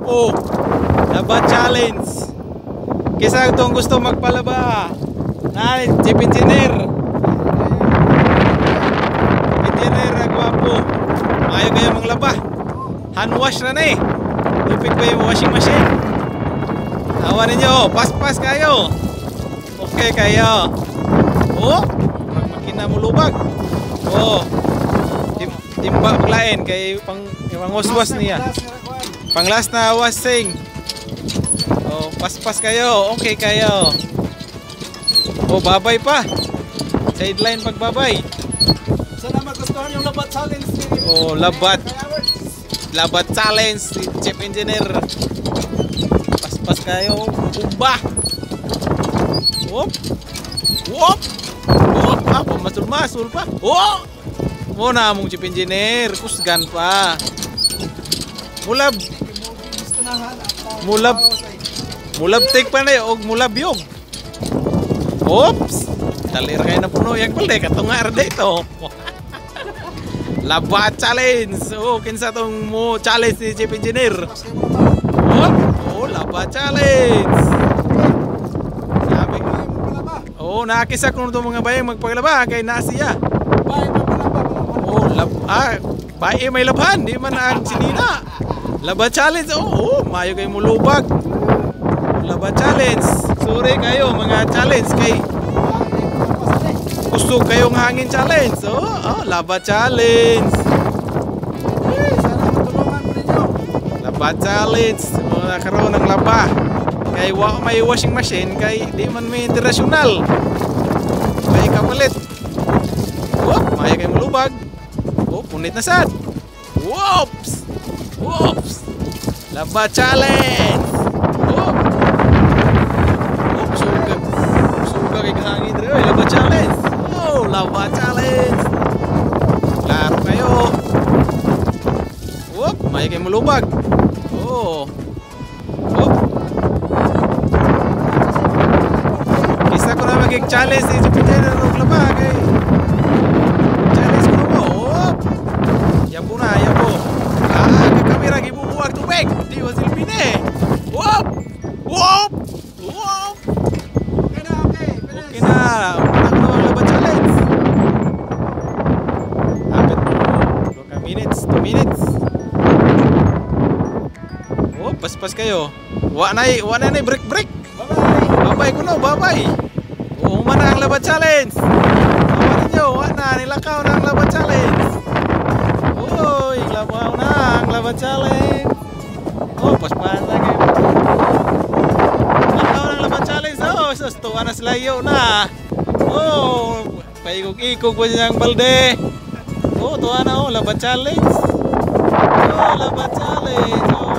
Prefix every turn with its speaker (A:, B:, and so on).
A: Gwapo. Laba challenge. Kisa itong gusto magpalaba. Na, Chief Engineer. Engineer na gwapo. Maayo kayo manglaba. Hand wash na na eh. Tupik pa yung washing machine. Awa ninyo, paspas kayo. Okay kayo. Oh, makina mo lubag. Oh. Timba paglain kay pang panguswas niya. Pang last na washing. Oh, paspas kayo. Okay kayo. Oh, babay pa. Sideline pagbabay.
B: Sana magustuhan yung labat challenge ni
A: Oh, labat. Labat challenge si Chief Engineer. Paspas kayo. Bumba. Whoop. Whoop. Whoop. Ah, pamasul-masul pa. Oh! Muna mong Chief Engineer. Kusgan pa. Mulab. Mulab. Mulab take pa na eh, og mulab yog. Oops! Talir kayo na puno yung balde. Katunga ra dito. Laba challenge. Oh, kinsa tong mo challenge ni Chief Engineer? Oh, oh, laba challenge. Sabi. Oh, nakisa kuno tong mga bayang magpaglaba kay nasiya. Oh, lab ah, bae may labhan, di man ang sinina. Laba challenge. Oh, oh, mayo kay mulubag. Laba challenge. Sorry kayo mga challenge kay gusto kayong hangin challenge. Oh, oh, laba challenge.
B: Sana matulungan po ninyo.
A: Laba challenge. Mga karoon ng laba. Kay wa may washing machine kay di man may international. May kapalit. Whoop, mayo kay mulubag. Oh, punit na sad. Whoops! Whoops! Laba challenge! Whoop! Whoop, suga. Suga kay hangin dre. Oy, laba challenge. Oh, laba challenge. Klaro kayo. Whoop, mayo kay mulubag. Oh. Whoop. Kisa ko na magig challenge si Jupiter og laba kay challenge ko mo. Whoop. Yabo na, yabo. Ah, kakamera gibubuwag tubig. Di wa silbi ni. Whoop! Whoop! Whoop!
B: Okay na, okay. Finish.
A: Okay na. Una ko ang laba challenge. Hapit mo. 2 minutes, 2 minutes. Oh, paspas kayo. Wa na break break.
B: Bye-bye.
A: Babay kuno, babay. Oo, man na ang laba challenge. Awa ninyo, wa na nilakaw na ang laba challenge. Uy, labaw na ang laba challenge. Oh, paspahan na kayo. Lakaw na ang laba challenge. Oh, sus, tuwa na sila iyo na. Oh, paikog-ikog pa siyang balde. Oh, tuwa na oh, laba challenge. Oh, laba challenge. Oh.